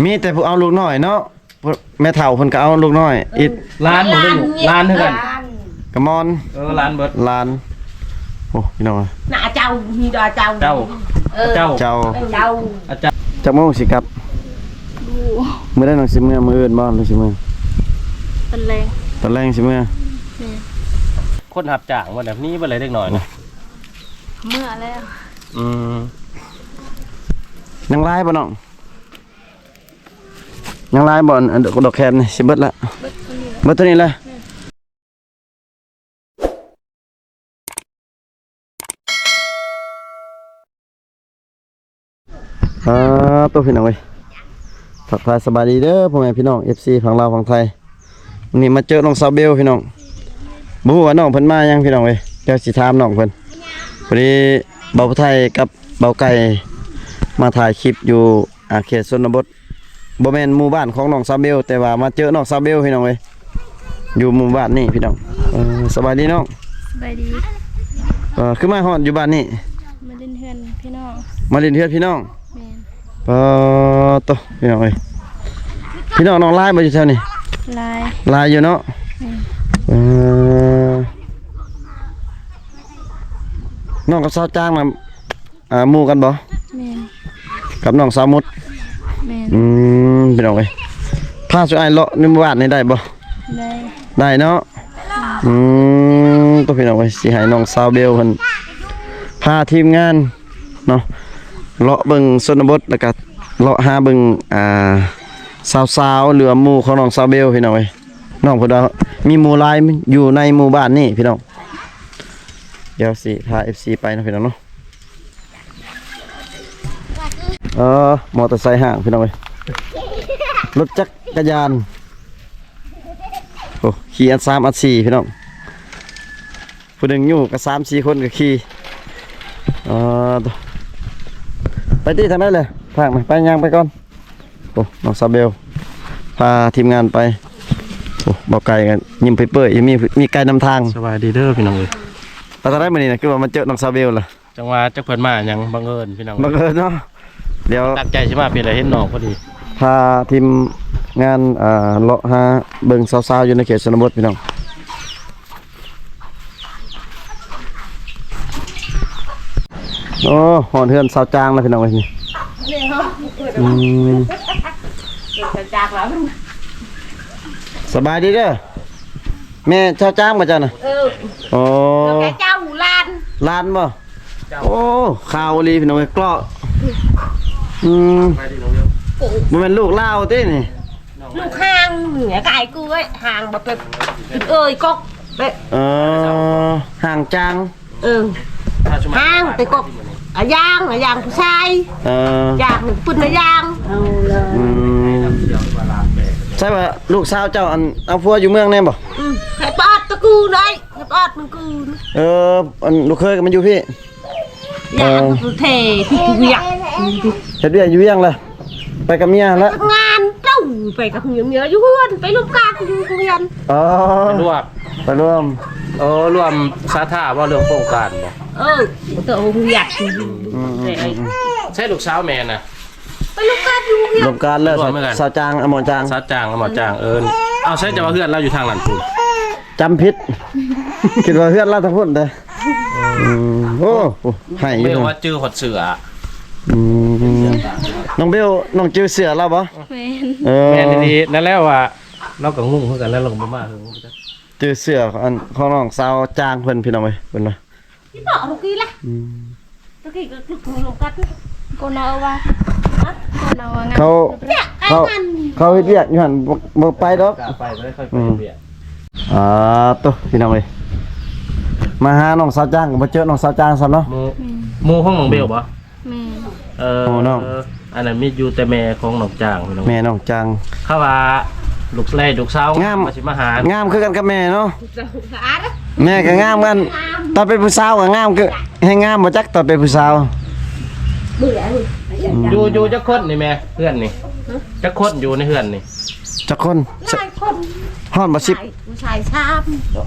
ມີແຕ່ຜູ້ເອົາລູກນ້ອຍເນາະ ແມ່ເຖົ້າເພິ່ນກໍເອົາລູກນ້ອຍອີກ. ຫຼານບໍ່ລູກ? ຫຼານຄືກັນ. ກະມອນ. ເອີ ຫຼານເບິດ. ຫຼານ. ໂອ້ ພີ່ນ້ອງເອີຍ ໜ້າເຈົ້າ ມີແຕ່ເຈົ້າ. ເຈົ້າ. ເອີ ເຈົ້າ. ເຈົ້າ. ເຈົ້າ. ອາຈານ. ຈັກໂມງຊິກັບ? ມື້ໃດນ້ອງຊິເມືອ? ມື້ອື່ນບໍ່ ຫຼືຊິເມືອ? ຕອນແລງ. ຕອນແລງຊິເມືອ? ແມ່ນ. ຄົນຮັບຈ້າງບໍ່ນະ? ໜີເບິດເລີຍເດັກນ້ອຍນະ. ເມືອແລ້ວ. ອືມ. ຍັງຫຼາຍບໍ່ນ້ອງ? ຍັງຫຼາຍບໍ່? ອັນດອກແຄນນີ້ຊິເບິດລະ. ເບິດເທົ່ານີ້ລະ. ເບິດເທົ່ານີ້ລະ. ແມ່ນ. ອ່າ ໂຕ ພີ່ນ້ອງເອີຍ ທັກທາຍສະບາຍດີເດີ ພໍ່ແມ່ພີ່ນ້ອງ ເອັຟຊີ ຝັ່ງລາວຝັ່ງໄທ. ມື້ນີ້ມາເຈີນ້ອງສາວເບວພີ່ນ້ອງ ບໍ່ຮູ້ວ່ານ້ອງເພິ່ນມາຫຍັງພີ່ນ້ອງເອີຍ ດຽວຊິຖາມນ້ອງເພິ່ນ. ພໍດີບ່າວຜູ້ໄທກັບບ່າວໄກ່ມາຖ່າຍຄລິບຢູ່ ອາ ເຂດຊົນນະບົດ ບໍ່ແມ່ນໝູ່ບ້ານຂອງນ້ອງສາວເບວ ແຕ່ວ່າມາເຈີນ້ອງສາວເບວພີ່ນ້ອງເອີຍ ຢູ່ໝູ່ບ້ານນີ້ພີ່ນ້ອງ. ເອີ ສະບາຍດີນ້ອງ. ສະບາຍດີ. ເອີ ຄືມາຮອດຢູ່ບ້ານນີ້? ມາຫຼິ້ນເຮືອນພີ່ນ້ອງ. ມາຫຼິ້ນເຮືອນພີ່ນ້ອງ. ແມ່ນ. ປາໂຕ ພີ່ນ້ອງເອີຍ ພີ່ນ້ອງນ້ອງຫຼາຍບໍ່ຢູ່ແຖວນີ້? ຫຼາຍ. ຫຼາຍຢູ່ເນາະ. ແມ່ນ. ເອີ ນ້ອງກັບສາວຈາງນະ ອ່າ ໝູ່ກັນບໍ່? ແມ່ນ. ກັບນ້ອງສາວມຸດ. ແມ່ນ. ອືມ ພີ່ນ້ອງເອີຍ ພາຊຸອ້າຍເລາະໃນໝູ່ບ້ານນີ້ໄດ້ບໍ່? ໄດ້. ໄດ້ເນາະ. ອືມ ໂຕ ພີ່ນ້ອງເອີຍ ຊິໃຫ້ນ້ອງສາວເບວເພິ່ນພາທີມງານເນາະ ເລາະເບິ່ງຊົນນະບົດ ແລ້ວກະເລາະຫາເບິ່ງ ອ່າ ສາວໆ ຫຼືວ່າໝູ່ຂອງນ້ອງສາວເບວ ພີ່ນ້ອງເອີຍ. ນ້ອງເພິ່ນວ່າມີໝູ່ຫຼາຍຢູ່ໃນໝູ່ບ້ານນີ້ພີ່ນ້ອງ. ດຽວຊິພາ ເອັຟຊີ ໄປເນາະພີ່ນ້ອງເນາະ. ເອີ ມໍເຕີໄຊຫ້າງພີ່ນ້ອງເອີຍ ລົດຈັກກະຍານ ໂອ້ ຂີ່ອັນສາມອັນສີ່ພີ່ນ້ອງ ຜູ້ໜຶ່ງຢູ່ກະສາມສີ່ຄົນກະຂີ່. ເອີ ໂຕ ໄປຕິ ທາງໃດແຫຼະ ທາງນະ ໄປ ຍ່າງໄປກ່ອນ. ໂອ້ ນ້ອງສາວເບວພາທີມງານໄປ. ໂອ້ ບ່າວໄກ່ກໍຍິ້ມເປີ້ຍໆ ມີ ມີໄກ່ນຳທາງ. ສະບາຍດີເດີພີ່ນ້ອງເອີຍ ໄປທາງໃດມື້ນີ້ນະ ຄືວ່າມາເຈີນ້ອງສາວເບວລະ? ຈັ່ງວ່າຈັກເພິ່ນມາຫຍັງ ບັງເອີນພີ່ນ້ອງ. ບັງເອີນເນາະ. ດຽວຕັ້ງໃຈຊິມາພີ່ລະ ເຫັນນ້ອງພໍດີ ພາທີມງານ ອ່າ ເລາະຫາເບິ່ງສາວໆ ຢູ່ໃນເຂດຊົນນະບົດພີ່ນ້ອງ. ໂອ້ ຮອດເຮືອນສາວຈາງແລ້ວພີ່ນ້ອງເອີຍນີ້. ອືມ ສາວຈາງແລ້ວ. ສະບາຍດີເດີ ແມ່ສາວຈາງບໍ່ເຈົ້ານະ? ເອີ ໂອ້ ເຈົ້າຫຼານ ຫຼານບໍ່? ໂອ້ ຂາວອີ່ຫຼີພີ່ນ້ອງເອີຍ ເກາະ. ອືມ ບໍ່ແມ່ນລູກລາວຕິນີ້? ລູກຮ່າງນີ້ກາຍກູເອີຍ ຮ່າງບໍ່ເປັນເອີຍ ກອກເດ້. ເອີ ຮ່າງຈາງ. ເອີ ຮ່າງແຕ່ກອກ ອາຢ່າງ ອາຢ່າງຜູ້ຊາຍ. ເອີ ຢ່າງເປັນອາຢ່າງ. ອືມ ໃຊ່ວ່າລູກສາວເຈົ້າ ອັນ ເອົາຜົວຢູ່ເມືອງແນ່ບໍ່? ອືມ ໃຫ້ປອດຕະກູໄດ້ ໃຫ້ປອດມັນກູ. ເອີ ອັນລູກເຂີຍກໍມາຢູ່ພີ້. ເອີ ເທ ເຮັດວຽກ ເຮັດວຽກຢູ່ວຽງລະ ໄປກັບເມຍຫັ້ນລະ ໄປກັບງານເຈົ້າ ໄປກັບເມຍ ເມຍຢູ່ເຮືອນ ໄປຮ່ວມການຢູ່ໂຮງຮຽນ. ອໍ ໄປລວມ ໄປລວມ. ໂອ້ ລວມສາທາບໍ່ ເລື່ອງໂຄງການບໍ່? ເອີ ເອີ ໂຮງຮຽນ. ອືມ ອືມ ອືມ ອືມ ໃຊ່ລູກສາວແມ່ນະ? ໄປຮ່ວມການຢູ່ໂຮງຮຽນ ຮ່ວມການແລ້ວ. ສາວຈາງ ອາໝໍຈາງ ສາວຈາງ ອາໝໍຈາງ. ເອີ ເອົາ ໃຊ່ ຈະວ່າເຮືອນລາວຢູ່ທາງນັ້ນພຸ້ນ ຈຳຜິດ ຄິດວ່າເຮືອນລາວທາງພຸ້ນເດ້. ອືມ ໂອ້ ໂອ້ ໃຫ້ຢູ່ ເບວວ່າຈື່ຮອດເສື້ອ. ອືມ ນ້ອງເບວ ນ້ອງຈື່ເສື້ອລາວບໍ່? ແມ່ນ. ເອີ ແມ່ນດີໆ ນັ້ນແຫຼະວ່າ ລາວກໍງົງຄືກັນ ແລ້ວລາວກໍບໍ່ມາເຖິງ. ຈື່ເສື້ອຂອງ ອັນ ຂອງນ້ອງສາວຈາງເພິ່ນ ພີ່ນ້ອງເອີຍ ເພິ່ນວ່າ ອືມ ຕະກີ້ກໍລຶກລົງກັດ ໂກນເອົາວ່າ ໂກນເອົາວ່າ ເຂົາ ເຂົາ ເຂົາເຮັດວຽກຢູ່ຫັ້ນ ບໍ່ ບໍ່ໄປດອກ ໄປບໍ່ໄດ້ ຄ່ອຍໄປເຮັດວຽກ. ອ່າ ໂຕ ພີ່ນ້ອງເອີຍ ມາຫານ້ອງສາວຈາງ ກໍບໍ່ເຈີນ້ອງສາວຈາງຊ້ຳເນາະ. ໝູ່ ໝູ່ຂອງນ້ອງເບວບໍ່? ແມ່ນ. ເອີ ໂອ້ ນ້ອງ ອັນນັ້ນມີຢູ່ແຕ່ແມ່ຂອງນ້ອງຈາງ ພີ່ນ້ອງ ແມ່ນ້ອງຈາງ. ເຂົາວ່າລູກແລ ລູກສາວງາມ ວ່າຊິມາຫາ ງາມຄືກັນກັບແມ່ເນາະ. ແມ່ກໍງາມກັນ ຕອນເປັນຜູ້ສາວກໍງາມ ຄືແຮງງາມບໍ່ຈັກ ຕອນເປັນຜູ້ສາວ. ອືມ ຢູ່ ຢູ່ຈັກຄົນນີ້ແມ່ ເຮືອນນີ້? ຮະ? ຈັກຄົນຢູ່ໃນເຮືອນນີ້? ຈັກຄົນ? ຫຼາຍຄົນ. ຮອດບໍ່ສິບ? ຜູ້ຊາຍສາມ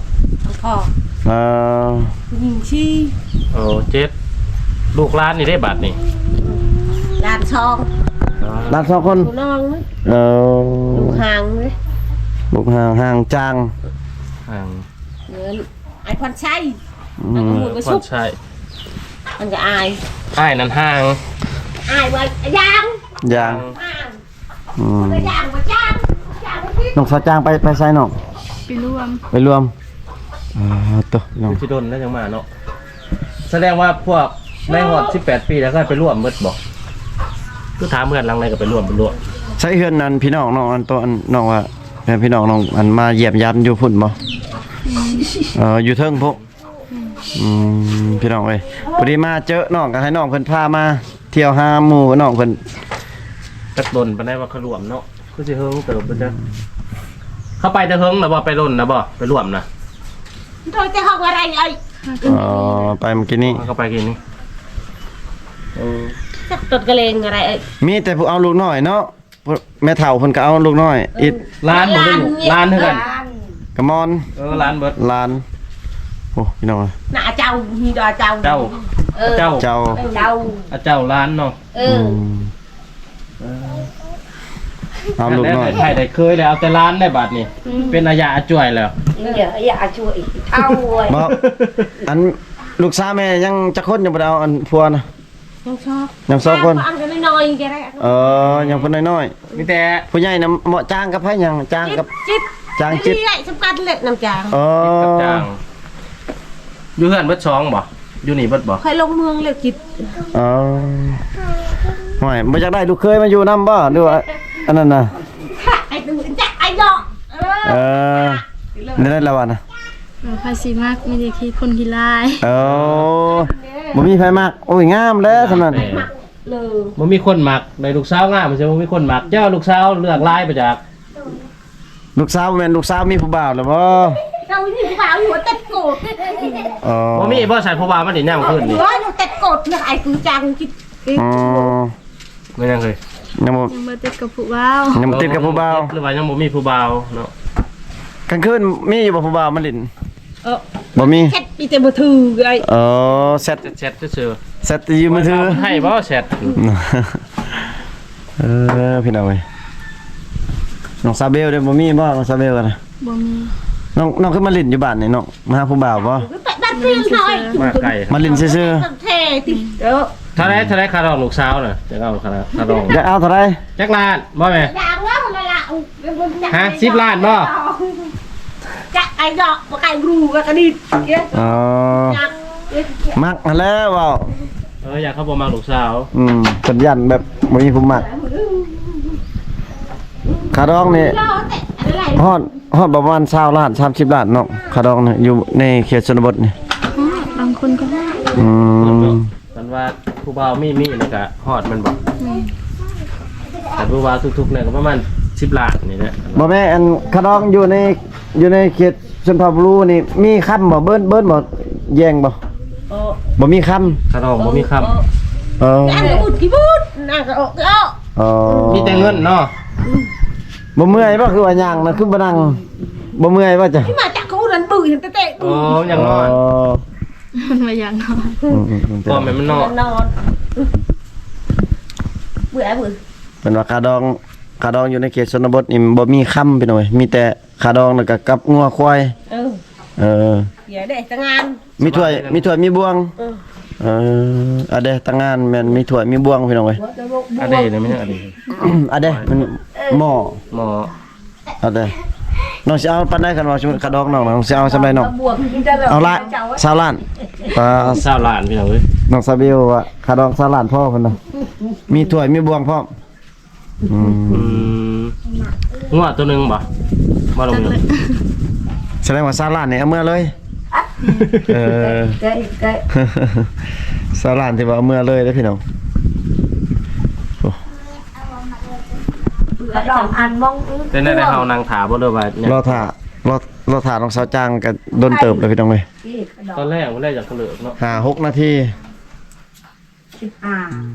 ທັງພໍ່ ເອີ ຜູ້ຍິງສີ່. ໂອ້ ເຈັດ. ລູກຫຼານນີ້ເດ້ບາດນີ້? ຫຼານສອງ. ຫຼານສອງຄົນ ຜູ້ນ້ອງ ເອີ ລູກຫ່າງເດ້ ລູກຫ່າງ ຫ່າງຈາງ ຫ່າງ ເອີ ອ້າຍພອນໄຊ ອືມ ອ້າຍຂະມູນປະສຸກ ພອນໄຊ ມັນກໍອ້າຍ ອ້າຍນັ້ນຫ່າງ ອ້າຍວ່າຢ່າງ ຢ່າງ ຫ່າງ ອືມ ກໍຢ່າງວ່າຈາງ ຢ່າງວ່າຜິດ ນ້ອງສາວຈາງໄປ ໄປໃສນ້ອງ? ໄປລວມ ໄປລວມ ອ່າ ໂຕ ນ້ອງ ຄືຊິດົນແລ້ວຈັ່ງມາເນາະ. ສະແດງວ່າພວກໃນຮອດສິບແປດປີແລ້ວ ເຄີຍໄປລວມເບິດບໍ່? ຄືຖາມເຮືອນຫຼັງໃດກໍໄປລວມ ໄປລວມ. ໃສເຮືອນນັ້ນ ພີ່ນ້ອງນ້ອງ ອັນໂຕ ອັນນ້ອງວ່າ ເຮືອນພີ່ນ້ອງນ້ອງ ອັນມາຢ້ຽມຢາມຢູ່ພຸ້ນບໍ່? ອືມ ເອີ ຢູ່ເທິງພຸ້ນ. ອືມ ພີ່ນ້ອງເອີຍ ພໍດີມາເຈີນ້ອງ ກໍໃຫ້ນ້ອງເພິ່ນພາມາທ່ຽວຫາໝູ່ນ້ອງເພິ່ນ. ຈັກດົນປານໃດວ່າເຂົາລວມເນາະ? ຄືຊິເຫິງເຕີບບໍ່ຈັກ. ເຂົາໄປແຕ່ເຫິງແລ້ວບໍ່? ໄປດົນແລ້ວບໍ່? ໄປລວມນະ? ໂດຍແຕ່ຮອກວ່າໄດ້ເອີຍ. ອໍ ໄປມື້ກີ້ນີ້ ເຂົາໄປກີ້ນີ້. ເອີ ຈັກຕົ້ນກະເລງກໍໄດ້ເອີຍ. ມີແຕ່ຜູ້ເອົາລູກນ້ອຍເນາະ. ແມ່ເຖົ້າເພິ່ນກໍເອົາລູກນ້ອຍອີກ. ຫຼານບໍ່ໄດ້ລູກ ຫຼານຄືກັນ. ກະມອນ ເອີ ຫຼານເບິດ ຫຼານ. ໂອ້ ພີ່ນ້ອງເອີຍ ນະ ອາເຈົ້າ ມີແຕ່ອາເຈົ້າ ເຈົ້າ ເອີ ເຈົ້າ ເຈົ້າ ອາເຈົ້າຫຼານເນາະ. ເອີ ອືມ ເອີ ເອົາລູກນ້ອຍ ໄດ້ໄດ້ເຄີຍແລ້ວ ເອົາແຕ່ຫຼານໄດ້ບາດນີ້. ອືມ ເປັນອາຍາອາຈວຍແລ້ວ. ອືມ ອາຍາອາຈວຍ ເຖົ້າເວີຍ. ບໍ່ ອັນລູກສາວແມ່ຍັງຈັກຄົນ ຍັງບໍ່ໄດ້ເອົາອັນຜົວນະ? ຍັງຊອກ ຍັງສອງຄົນ ອັນກໍນ້ອຍໆ ກໍໄດ້. ເອີ ຍັງຄົນນ້ອຍໆ ມີແຕ່ຜູ້ໃຫຍ່ນຳ. ເໝາະຈ້າງກັບໃຜ? ຫຍັງ ຈ້າງກັບ ຈິດ ຈ້າງຈິດ ນີ້ແຫຼະສຳຄັນເລີຍນຳຈ້າງ. ເອີ ຈິດກັບຈ້າງ. ຢູ່ເຮືອນເບິດສອງບໍ່? ຢູ່ນີ້ເບິດບໍ່? ຂ້ອຍລົງເມືອງແລ້ວຈິດ. ເອີ ຫ້ວຍ ບໍ່ຢາກໄດ້ລູກເຂີຍມາຢູ່ນຳບໍ່ ຫຼືວ່າອັນນັ້ນນະ? ໄອ້ຕູນຈະໄອ້ເນາະ. ເອີ ເອີ ແນວໃດລະວ່ານະ? ເອີ ໃຜຊິມັກ ມີແຕ່ຂີ້ຄົນຂີ້ລາຍ. ເອີ ບໍ່ມີໃຜມັກ. ໂອ້ຍ ງາມແລ້ວສ່ຳນັ້ນ. ເອີ ບໍ່ມີຄົນມັກ ໄດ້ລູກສາວງາມ ບໍ່ມີຄົນມັກ. ເຈົ້າລູກສາວເລືອກຫຼາຍປະຈັກ. ລູກສາວ ແມ່ນລູກສາວມີຜູ້ບ່າວແລ້ວບໍ່? ເຈົ້າມີຜູ້ບ່າວຢູ່ ເຕັດໂກດ. ອໍ ບໍ່ມີບໍ່? ໃສ່ຜູ້ບ່າວມານີ້ ຍາມຄືນນີ້ ໂອ້ຍ ເຕັດໂກດນະ. ໄອ້ຄືຈັງຄິດ ອໍ ແມ່ນຫຍັງເອີຍ? ຍັງບໍ່ ຍັງບໍ່ຕິດກັບຜູ້ບ່າວ. ຍັງບໍ່ຕິດກັບຜູ້ບ່າວ ຫຼືວ່າຍັງບໍ່ມີຜູ້ບ່າວເນາະ? ກາງຄືນມີຢູ່ບໍ່ຜູ້ບ່າວມາຫຼິ້ນ? ເອີ ບໍ່ມີ ແຊັດມີແຕ່ມືຖືເອີຍ. ເອີ ແຊັດ ແຊັດຊື່ໆ ແຊັດຢູ່ມືຖື. ໃຫ້ບໍ່ແຊັດ? ເອີ ພີ່ນ້ອງເອີຍ ນ້ອງຊາເບວເດ້ ບໍ່ມີບໍ່? ນ້ອງຊາເບວກັນນະ ບໍ່ມີ. ນ້ອງ ນ້ອງຄືມາຫຼິ້ນຢູ່ບ້ານນີ້ ນ້ອງມາຫາຜູ້ບ່າວບໍ່? ມາໄກ ມາຫຼິ້ນຊື່ໆ. ເທົ່າໃດ ເທົ່າໃດຄ່າດອງລູກສາວນະ? ຈະເອົາຄ່າ ຄ່າດອງ ຢາກເອົາເທົ່າໃດ? ຈັກລ້ານບໍ່ແມ່? ຮະ ສິບລ້ານບໍ່? ຈັກໄອ້ເນາະ ບໍ່ໄກບຣູກໍກະດິດ. ອໍ ມັກຫັ້ນແຫຼະເວົ້າ. ເອີ ຢາກເຂົາບໍ່ມັກລູກສາວ. ອືມ ເພິ່ນຢ້ານແບບບໍ່ມີຜູ້ມັກ. ຄ່າດອງນີ້ຮອດ ຮອດປະມານຊາວລ້ານ ສາມສິບລ້ານເນາະ ຄ່າດອງນີ້ ຢູ່ໃນເຂດຊົນນະບົດນີ້. ບາງຄົນກໍຮອດ. ອືມ ຄັນວ່າຜູ້ບ່າວມີ ມີນີ້ກະຮອດແມ່ນບໍ່? ແມ່ນ. ຄັນຜູ້ບ່າວທຸກໆນີ້ກະປະມານສິບລ້ານນີ້ແຫຼະ. ບໍ່ແມ່ນ ອັນຄ່າດອງຢູ່ໃນ ຢູ່ໃນເຂດຊົນເຜົ່າບຣູນີ້ມີຄຳບໍ່? ເບີນ ເບີນບໍ່? ແຍງບໍ່? ບໍ່ມີຄຳ. ຄ່າດອງບໍ່ມີຄຳ. ເອີ ນາງກໍບຸດຂີ້ບຸດ ນາງກໍອອກກໍອອກ. ອໍ ມີແຕ່ເງິນເນາະ. ບໍ່ເມື່ອຍບໍ່? ຄືວ່າຍ່າງນະ ຄືບໍ່ນັ່ງ ບໍ່ເມື່ອຍບໍ່? ຈະ ທີ່ມາຈາກຂອງນັ້ນບຶ້ງເຫັນແຕ່ເຕະ. ອໍ ຍັງນອນ. ອໍ ມັນວ່າຢາກນອນ. ອືມໆ ກໍແມ່ນມັນນອນ ນອນ. ເມື່ອຍເວີຍ. ເພິ່ນວ່າຄ່າດອງ ຄ່າດອງຢູ່ໃນເຂດຊົນນະບົດນີ້ບໍ່ມີຄຳ ພີ່ນ້ອງເອີຍ ມີແຕ່ຄ່າດອງ ແລ້ວກໍກັບງົວຄວາຍ. ເອີ ເອີ ເສຍເດ້ຕາງານ. ມີຖ້ວຍ ມີຖ້ວຍມີບ່ວງ. ເອີ ເອີ ອາເດຕາງານແມ່ນມີຖ້ວຍມີບ່ວງ ພີ່ນ້ອງເອີຍ. ອາເດນະ ແມ່ນຫຍັງອາເດ? ອາເດ ມັນໝໍ້ ໝໍ້. ເອົາເດີ ນ້ອງຊິເອົາປານໃດ? ຄັນວ່າສົມມຸດຄ່າດອງນ້ອງ ນ້ອງຊິເອົາສ່ຳໃດນ້ອງ? ເອົາລະ ຊາວລ້ານ. ປາ ຊາວລ້ານ ພີ່ນ້ອງເອີຍ. ນ້ອງຊາເບວວ່າຄ່າດອງຊາວລ້ານພໍເພິ່ນນະ ມີຖ້ວຍມີບ່ວງພ້ອມ. ອືມ ອືມ ງົວໂຕໜຶ່ງບໍ່? ບໍ່ ລົງ ສະແດງວ່າຊາວລ້ານນີ້ເອົາເມືອເລີຍ. ເອີ ຊາວລ້ານທີ່ວ່າເອົາເມືອເລີຍເດ້ພີ່ນ້ອງ. ໂອ້ ເປັນແນວໃດ ເຮົານັ່ງຖ້າບໍ່ ຫຼືວ່າ ລໍຖ້າ ລໍ ລໍຖ້ານ້ອງສາວຈາງກໍດົນເຕີບແລ້ວພີ່ນ້ອງເອີຍ. ຕອນແລກມັນໄດ້ຈາກກະເລີກເນາະ ຫ້າຫົກນາທີ. ສິບຫ້າ ອືມ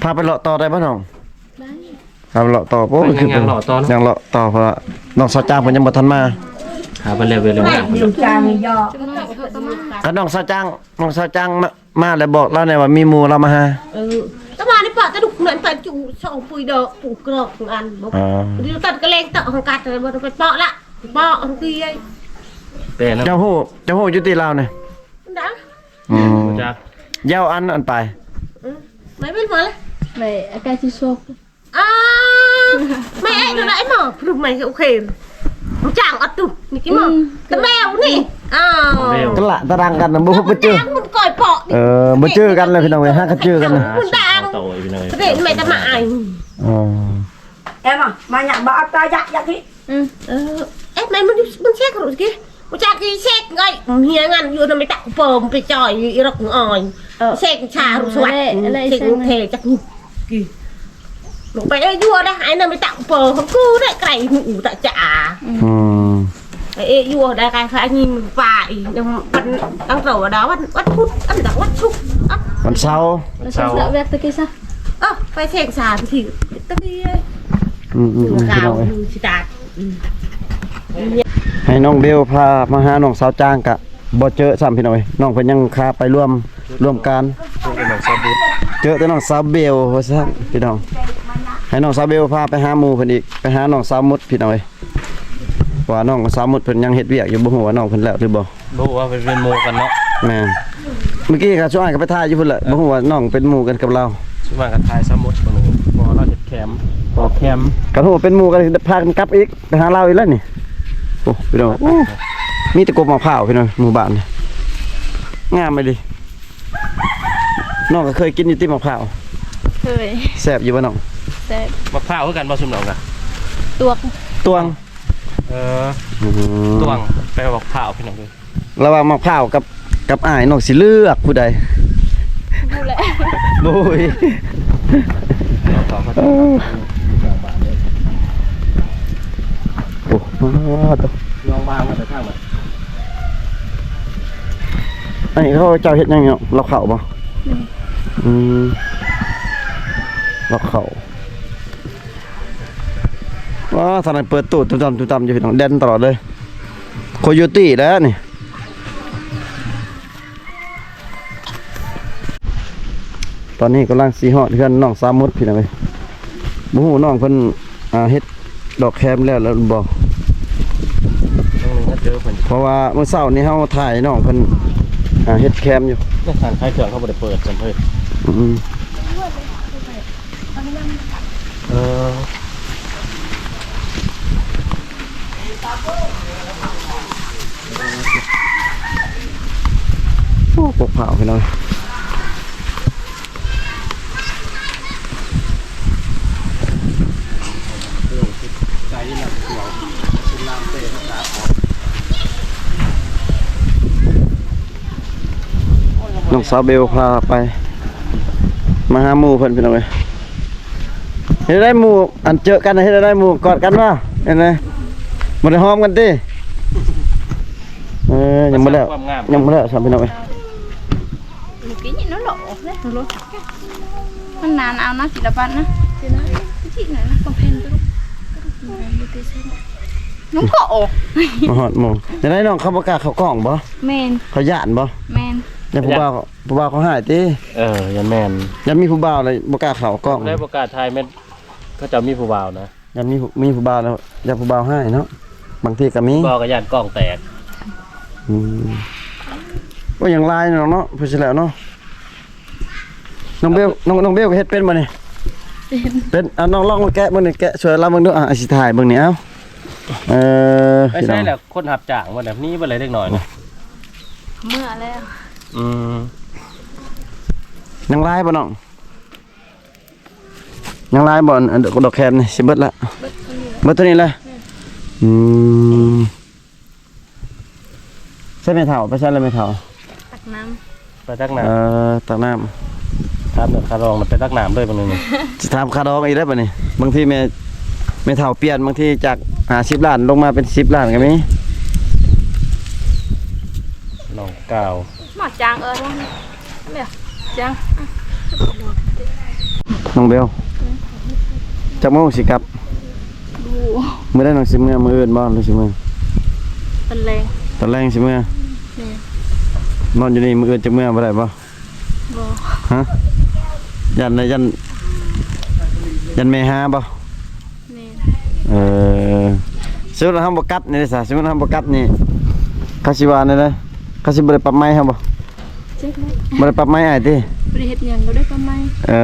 ພາໄປເລາະຕໍ່ໄດ້ບໍ່ນ້ອງ? ໄດ້ ພາໄປເລາະຕໍ່. ໂອ້ຍ ຍັງ ຄື ຍັງເລາະຕໍ່ເນາະ ຍັງເລາະຕໍ່ ເພາະວ່ານ້ອງສາວຈາງເພິ່ນຍັງບໍ່ທັນມາ. ຫາເພິ່ນແລ້ວເວລາ ນ້ອງສາວຈາງ ນ້ອງສາວຈາງມາ ມາແລ້ວບອກລາວແດ່ວ່າມີໝູ່ລາວມາຫາ. ເອີ ຕະມານີ້ປະຕະດຸກນັ້ນໄປຈຸສອງປຸຍດອກປຸກກະດອກອັນບໍ່ ອ່າ ດີຕັດກະແລງຕະຂອງກັດບໍ່ໄປເປາະລະ ເປາະຂອງທີ່ ແຕ່ນະ ເຈົ້າຮູ້ ເຈົ້າຮູ້ຢູ່ຕິລາວນີ້ ດາ ອືມ ຮູ້ຈັກ ຢາວອັນ ອັນໄປ ອືມ ໄປເປັນມາລະ ໄປອາກາດຊິໂຊກ ອ່າ ແມ່ເອະ ໄດ້ໝໍ ຜູ້ໃໝ່ໂອເຄ ຮູ້ຈັກອັດຕຸ ນີ້ກິນໝໍ ອືມ ຕະແບວນີ້ ອ້າວ ຕະລະຕະດັງກັນນະ ບໍ່ ບໍ່ເຈີ ມັນກ່ອຍເປາະ ເອີ ບໍ່ເຈີກັນເລີຍພີ່ນ້ອງເອີຍ ຫາກະເຈີກັນນະ ມັນດັງ ໂຕພີ່ນ້ອງເອີຍ ເດັກແມ່ຕະມາອາຍ ອໍ Em à, mà nhạc bà ta dạy dạy đi. ອືມ ເອີ ເອະ ແມ່ນມັນ ມັນເຊັກຮູ້ຊິ ບໍ່ຈັກຊິເຊັກໄງ ເຮຍງານຢູ່ນຳໄປຕັກເປີມໄປຈ່ອຍອີ່ລັກອອຍ ເອີ ເຊັກຊາຮູ້ສະຫວັດ ເຊັກເທຈັກນີ້ ລົງໄປເອະຢູ່ດາ ໄອ້ນຳໄປຕັກເປີມຂອງກູໄດ້ໄກລຫູຕະຈາ ອືມ ອືມ ໄປເອະຢູ່ໄດ້ໄກ ໄກນີ້ມັນໄປ ນຳວັນ ຕັ້ງແຕ່ວ່າດາ ວັນ ວັນພຸດ ອັນດາ ວັນສຸກ ວັນເສົາ ວັນເສົາ ເວກຕະກີ້ຊະ ເອີ ໄປແຊງສາມທີຕະກີ້ ອືມໆ ອືມ ພີ່ນ້ອງເອີຍ ໃຫ້ນ້ອງເບວພາມາຫານ້ອງສາວຈາງກະບໍ່ເຈີຊ້ຳພີ່ນ້ອງເອີຍ ນ້ອງເພິ່ນຍັງຄາໄປລວມ ລວມການ ເຈີແຕ່ນ້ອງສາວບຸດ ເຈີແຕ່ນ້ອງສາວເບວວ່າຊັ້ນພີ່ນ້ອງ ໃຫ້ນ້ອງສາວເບວພາໄປຫາໝູ່ເພິ່ນອີກ ໄປຫານ້ອງສາວມຸດພີ່ນ້ອງເອີຍ ວ່ານ້ອງສາວມຸດເພິ່ນຍັງເຮັດວຽກຢູ່ ບໍ່ຮູ້ວ່ານ້ອງເພິ່ນແລ້ວຫຼືບໍ່ ບໍ່ຮູ້ວ່າເປັນ ເປັນໝູ່ກັນເນາະ ແມ່ນ ເມື່ອກີ້ກະຊ່ວຍກະໄປຖ່າຍຢູ່ພຸ້ນແຫຼະ ບໍ່ຮູ້ວ່ານ້ອງເປັນໝູ່ກັນກັບລາວ ຊ່ວຍມາກະຖ່າຍສາວມຸດເບິ່ງ ເພາະວ່າລາວເຮັດແຄມ ເພາະແຄມ ກະຮູ້ວ່າເປັນໝູ່ກັນ ພາກັນກັບອີກ ໄປຫາລາວອີກແລ້ວນີ້ ໂອ້ ພີ່ນ້ອງ ໂອ້ ມີແຕ່ກົກໝາກພ້າວພີ່ນ້ອງ ໝູ່ບ້ານນີ້ ງາມອີ່ຫຼີ ນ້ອງກະເຄີຍກິນຢູ່ຕິໝາກພ້າວ ເຄີຍ ແຊບຢູ່ບໍ່ນ້ອງ ແຊບ ໝາກພ້າວຄືກັນບໍ່ຊຸມນ້ອງກະ ຕວງ ຕວງ ເອີ ອືມ ຕວງ ແປວ່າໝາກພ້າວພີ່ນ້ອງເອີຍ ລະຫວ່າງໝາກພ້າວກັບ ກັບອ້າຍ ນ້ອງຊິເລືອກຜູ້ໃດ ບໍ່ແຫຼະ ໂອ້ຍ ເອີ ໂອ້ ນ້ອງບາງມາແຕ່ທາງໃດ ອັນນີ້ເຂົາເຈົ້າເຮັດຫຍັງເນາະ ລາວເຂົ້າບໍ່ ອືມ ອືມ ລາວເຂົ້າ ວ້າ ທາງນັ້ນເປີດຕູ້ຕຸ້ມຕຳ ຕຸ້ມຕຳຢູ່ພີ່ນ້ອງ ແດນຕະຫຼອດເລີຍ ໂຄໂຍຕີແລ້ວນີ້ ຕອນນີ້ກຳລັງຊິຮອດເຮືອນນ້ອງສາວມຸດພີ່ນ້ອງເອີຍ ບໍ່ຮູ້ນ້ອງເພິ່ນ ອ່າ ເຮັດດອກແຄມແລ້ວແລ້ວບໍ່ ຍັງເຫຼືອເດີເພິ່ນ ເພາະວ່າມື້ເຊົ້ານີ້ເຮົາຖ່າຍນ້ອງເພິ່ນ ອ່າ ເຮັດແຄມຢູ່ ຮ້ານຂາຍເຄື່ອງເຂົາບໍ່ໄດ້ເປີດຊັ້ນເອີຍ ອືມ ເອີ ໂອ້ ປົກພ້າວພີ່ນ້ອງ ນ້ອງສາວເບວພາໄປ ມາຫາໝູ່ເພິ່ນພີ່ນ້ອງເອີຍ ເຮັດໄດ້ໝູ່ ອັນເຈີກັນເຮັດໄດ້ໝູ່ກອດກັນບໍ່ ເຫັນໄດ ບໍ່ໄດ້ຫອມກັນຕິ ເອີ ຍັງບໍ່ແລ້ວ ຍັງບໍ່ແລ້ວຊ້ຳພີ່ນ້ອງເອີຍ ມັນນານເອົານະ ສິລະປະນະ ສິລະປະນະ ບໍ່ແພງ ມາຮອດໝູ່ ຈັ່ງໃດນ້ອງ ເຂົາບໍ່ກ້າເຂົ້າກ້ອງບໍ່ ແມ່ນ ເຂົາຢ້ານບໍ່ ແມ່ນ ຢ້ານຜູ້ບ່າວ ຜູ້ບ່າວເຂົາຮ້າຍຕິ ເອີ ຢ້ານແມ່ນ ຢ້ານມີຜູ້ບ່າວແລ້ວບໍ່ກ້າເຂົ້າກ້ອງ ຜູ້ໃດບໍ່ກ້າຖ່າຍແມ່ນ ເຂົາເຈົ້າມີຜູ້ບ່າວນະ ຢ້ານມີ ມີຜູ້ບ່າວແລ້ວ ຢ້ານຜູ້ບ່າວຮ້າຍເນາະ ບາງທີກະມີ ບໍ່ກະຢ້ານກ້ອງແຕກ ອືມ ໂອ້ຍ ຍັງຫຼາຍເນາະ ເນາະ ເພິ່ນຊິແລ້ວເນາະ ນ້ອງເບວ ນ້ອງ ນ້ອງເບວກະເຮັດເປັນບໍ່ນີ້ ເປັນ ເປັນ ເອົານ້ອງລອງມາແກະເບິ່ງນີ້ ແກະຊ່ວຍລາວເບິ່ງດູ ອ່າ ຊິຖ່າຍເບິ່ງນີ້ ເອົາ ເອີ ໄປໃສແລ້ວ ຄົນຮັບຈ້າງບໍ່ແລ້ວ ໜີເບິດເລີຍເດັກນ້ອຍນະ ເມືອແລ້ວ ອືມ ຍັງຫຼາຍບໍ່ນ້ອງ ຍັງຫຼາຍບໍ່ ອັນ ອັນດອກແຄມນີ້ ຊິເບິດລະ ເບິດເທົ່ານີ້ລະ ເບິດເທົ່ານີ້ລະ ອືມ ໃສແມ່ເຖົ້າ ໄປໃສລະແມ່ເຖົ້າ ຕັກນ້ຳ ໄປຕັກນ້ຳ ເອີ ຕັກນ້ຳ ຖາມເລື່ອງຄ່າດອງນະ ໄປຕັກນ້ຳເລີຍບາດນີ້ ຊິຖາມຄ່າດອງອີກແລ້ວບາດນີ້ ບາງທີແມ່ ແມ່ເຖົ້າປ່ຽນ ບາງທີຈາກຫ້າສິບລ້ານລົງມາເປັນສິບລ້ານກະມີ ນ້ອງກ້າວ ມາຈາງເອີຍ ແມ່ຈາງ ນ້ອງເບວ ອືມ ຈັກໂມງຊິກັບ ບໍ່ຮູ້ ມື້ໃດນ້ອງຊິເມືອ ມື້ອື່ນບໍ່ ຫຼືຊິເມືອ ຕອນແລງ ຕອນແລງຊິເມືອ ແມ່ນ ນອນຢູ່ນີ້ ມື້ອື່ນຈະເມືອບໍ່ໄດ້ບໍ່ ບໍ່ ຮະ ຢ້ານ ຢ້ານ ຢ້ານແມ່ຫາບໍ່? ແມ່ນ. ເອີ ສົມມຸດເຮົາບໍ່ກັບນີ້ເດ້ຊະ ສົມມຸດເຮົາບໍ່ກັບນີ້ ເຂົາຊິວ່າແນວໃດ? ເຂົາຊິບໍ່ໄດ້ປັບໃໝເຮົາບໍ່? ຈັກແຫຼະ ບໍ່ໄດ້ປັບໃໝອ້າຍຕິ? ບໍ່ໄດ້ເຮັດຫຍັງ ບໍ່ໄດ້ປັບໃໝ. ເອີ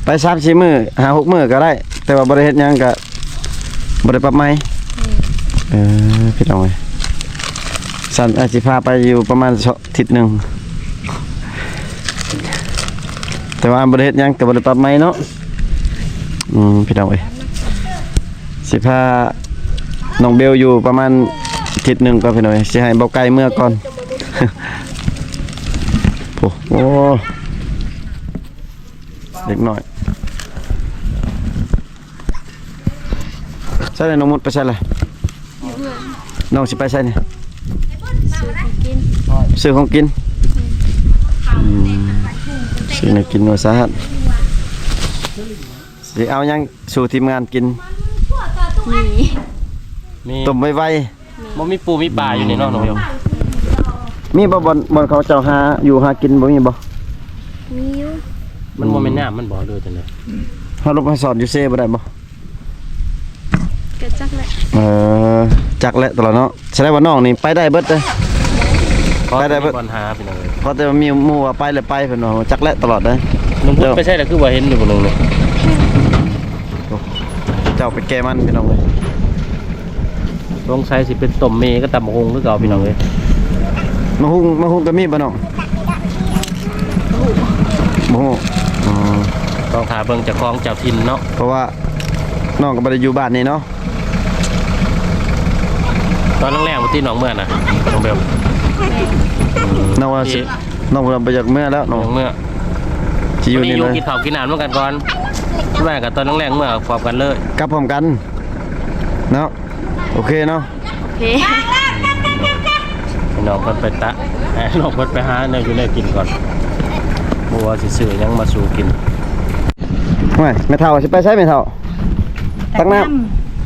ໄປສາມສີ່ມື້ ຫ້າຫົກມື້ກໍໄດ້ ແຕ່ວ່າບໍ່ໄດ້ເຮັດຫຍັງກໍບໍ່ໄດ້ປັບໃໝ. ແມ່ນ. ເອີ ພີ່ນ້ອງເອີຍ ຊັ້ນອາດຊິພາໄປຢູ່ປະມານ ອາທິດໜຶ່ງ ແຕ່ວ່າບໍ່ໄດ້ເຮັດຫຍັງ ແຕ່ບໍ່ໄດ້ປັບໃໝເນາະ. ອືມ ພີ່ນ້ອງເອີຍ ຊິພານ້ອງເບວຢູ່ປະມານອາທິດໜຶ່ງກ່ອນ ພີ່ນ້ອງເອີຍ ຊິໃຫ້ເບົາໄກ່ເມືອກ່ອນ. ໂອ້ ໂອ້ ເດັກນ້ອຍ ໃສລະ ນ້ອງມຸດໄປໃສລະ? ຢູ່ເຮືອນ. ນ້ອງຊິໄປໃສນີ້? ຊື້ຂອງກິນ ຊື້ຂອງກິນ. ອືມ ຊື້ແນວກິນວ່າຊັ້ນ ຊິເອົາຫຍັງສູ່ທີມງານກິນ? ມີ ມີ ຕົ້ມໄວໆ. ບໍ່ມີປູມີປາຢູ່ນີ້ເນາະ ນ້ອງເບວ? ມີບໍ່ ບ່ອນ ບ່ອນເຂົາເຈົ້າຫາຢູ່ຫາກິນ ບໍ່ມີບໍ່? ມີຢູ່. ມັນບໍ່ແມ່ນ ອືມ ນ້ຳມັນບໍ່ ຫຼືຈັ່ງໃດ? ເຮົາຫຼົບມາສອນຢູ່ເຊບໍ່ໄດ້ບໍ່? ກໍຈັກແຫຼະ. ເອີ ຈັກແຫຼະຕະຫຼອດເນາະ. ສະແດງວ່ານ້ອງນີ້ໄປໄດ້ເບິດເດ້ ໄປໄດ້ເບິດ ບໍ່ມີບັນຫາພີ່ນ້ອງເອີຍ. ເພາະແຕ່ວ່າມີໝູ່ວ່າໄປແລ້ວໄປ ເພິ່ນວ່າຈັກແຫຼະຕະຫຼອດເດ້. ນ້ອງບຸດໄປໃສລະ ຄືວ່າເຫັນຢູ່ຜູ້ໜຶ່ງນີ້? ເຈົ້າໄປແກ່ມັນ ພີ່ນ້ອງເອີຍ. ສົງໄສຊິເປັນຕົ້ມໝີ່ກັບຕຳບັກຫຸ່ງຄືເກົ່າ ພີ່ນ້ອງເອີຍ. ໝາກຫຸ່ງ ໝາກຫຸ່ງກໍມີບໍ່ນ້ອງ? ບໍ່ຮູ້. ອໍ ຕ້ອງຖ້າເບິ່ງເຈົ້າຂອງເຈົ້າຖິ່ນເນາະ ເພາະວ່ານ້ອງກໍບໍ່ໄດ້ຢູ່ບ້ານນີ້ເນາະ. ຕອນແລງໆ ບໍ່ຕິນ້ອງເມືອນະ ນ້ອງເບວ? ແມ່ນ. ນ້ອງວ່າຊິ ທີ່ ນ້ອງວ່າບໍ່ຢາກເມືອແລ້ວ ບໍ່ຢາກເມືອ ຊິຢູ່ນີ້ເລີຍ. ກິນເຂົ້າກິນນ້ຳນຳກັນກ່ອນ ແລ້ວກໍຕອນແລງໆ ເມືອພ້ອມກັນເລີຍ ກັບພ້ອມກັນເນາະ. ໂອເຄເນາະ ໂອເຄ. ພີ່ນ້ອງເພິ່ນໄປຕະ ໃຫ້ນ້ອງເພິ່ນໄປຫາແນວຢູ່ແນວກິນກ່ອນ ບໍ່ວ່າຊິຊື້ຫຍັງມາສູ່ກິນ. ໂອ້ຍ ແມ່ເຖົ້າຊິໄປໃສແມ່ເຖົ້າ? ຕັກນ້ຳ. ຕັກນ້ຳ.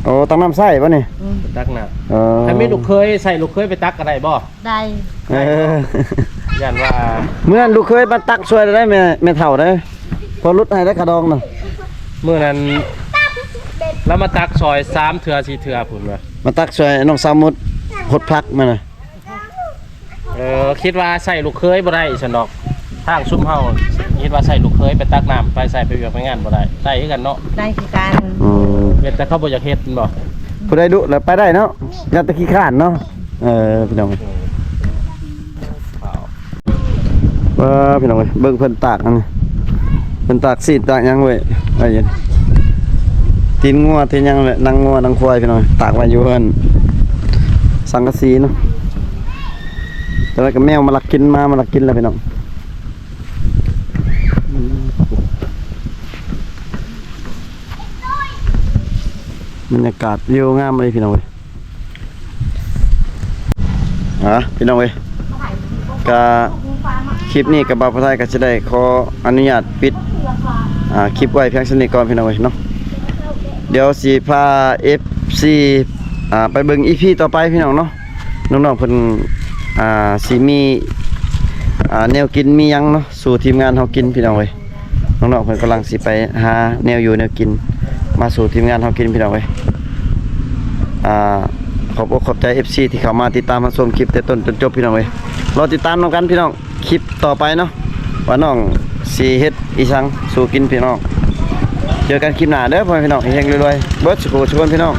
ໂອ້ ຕັກນ້ຳໃຊ້ບໍ່ນີ້? ອືມ ຕັກນ້ຳ. ເອີ ຖ້າມີລູກເຂີຍ ໃຊ້ລູກເຂີຍໄປຕັກກໍໄດ້ບໍ່? ໄດ້. ເອີ ຢ້ານວ່າ ເມື່ອນັ້ນລູກເຂີຍມາຕັກຊ່ວຍໄດ້ແມ່ ແມ່ເຖົ້າເດ້ ພໍຫຼຸດໃຫ້ໄດ້ຄ່າດອງນະ. ມື້ນັ້ນລາວມາຕັກຊ່ອຍສາມເທື່ອສີ່ເທື່ອພຸ້ນວ່າ ມາຕັກຊ່ວຍນ້ອງສາວມຸດຫົດຜັກມານະ. ເອີ ຄິດວ່າໃຊ້ລູກເຂີຍບໍ່ໄດ້ຊັ້ນດອກ ທາງຊຸມເຮົາຄິດວ່າໃຊ້ລູກເຂີຍໄປຕັກນ້ຳ ໄປໃຊ້ໄປວຽກໄປງານບໍ່ໄດ້ ໄດ້ຄືກັນເນາະ? ໄດ້ຄືກັນ. ອືມ ເຮັດແຕ່ເຂົາບໍ່ຢາກເຮັດແມ່ນບໍ່? ຜູ້ໃດດຸແລ້ວໄປໄດ້ເນາະ ຢ່າແຕ່ຂີ້ຄ້ານເນາະ. ເອີ ພີ່ນ້ອງ ເອີ ພີ່ນ້ອງເອີຍ ເບິ່ງເພິ່ນຕາກອັນນີ້ ເພິ່ນຕາກຊີ້ນຕາກຫຍັງໄວ້ ໄວ້ຢູ່ ຕີນງົວຕີນຫຍັງແຫຼະ ໜັງງົວໜັງຄວາຍ ພີ່ນ້ອງ ຕາກໄວ້ຢູ່ເຮືອນສັງກະສີເນາະ. ແຕ່ວ່າກໍແມວມາລັກກິນ ໝາມາລັກກິນແລ້ວ ພີ່ນ້ອງ. ບັນຍາກາດວິວງາມເລີຍ ພີ່ນ້ອງເອີຍ. ອ່າ ພີ່ນ້ອງເອີຍ ກະຄລິບນີ້ກະບ່າວຜູ້ໄທກະຊິໄດ້ຂໍອະນຸຍາດປິດ ອ່າ ຄລິບໄວ້ພຽງສ່ຳນີ້ກ່ອນ ພີ່ນ້ອງເອີຍເນາະ. ດຽວຊິພາເອັຟຊີ ອ່າ ໄປເບິ່ງອີພີຕໍ່ໄປ ພີ່ນ້ອງເນາະ. ນ້ອງໆເພິ່ນ ອ່າ ຊິມີ ອ່າ ແນວກິນມີຫຍັງເນາະ ສູ່ທີມງານເຮົາກິນ ພີ່ນ້ອງເອີຍ. ນ້ອງໆເພິ່ນກຳລັງຊິໄປຫາແນວຢູ່ແນວກິນມາສູ່ທີມງານເຮົາກິນ ພີ່ນ້ອງເອີຍ. ອ່າ ຂອບອົກຂອບໃຈເອັຟຊີທີ່ເຂົ້າມາຕິດຕາມຮັບຊົມຄລິບແຕ່ຕົ້ນຈົນຈົບ ພີ່ນ້ອງເອີຍ. ລໍຕິດຕາມນຳກັນ ພີ່ນ້ອງ ຄລິບຕໍ່ໄປເນາະ ວ່ານ້ອງຊິເຮັດອີ່ສັງສູ່ກິນ ພີ່ນ້ອງ. ເຈີກັນຄລິບໜ້າເດີ ພໍ່ແມ່ພີ່ນ້ອງ ເຮັງໆ ລວຍໆ ເບິດສູ່ຜູ້ສູ່ຄົນ ພີ່ນ້ອງ.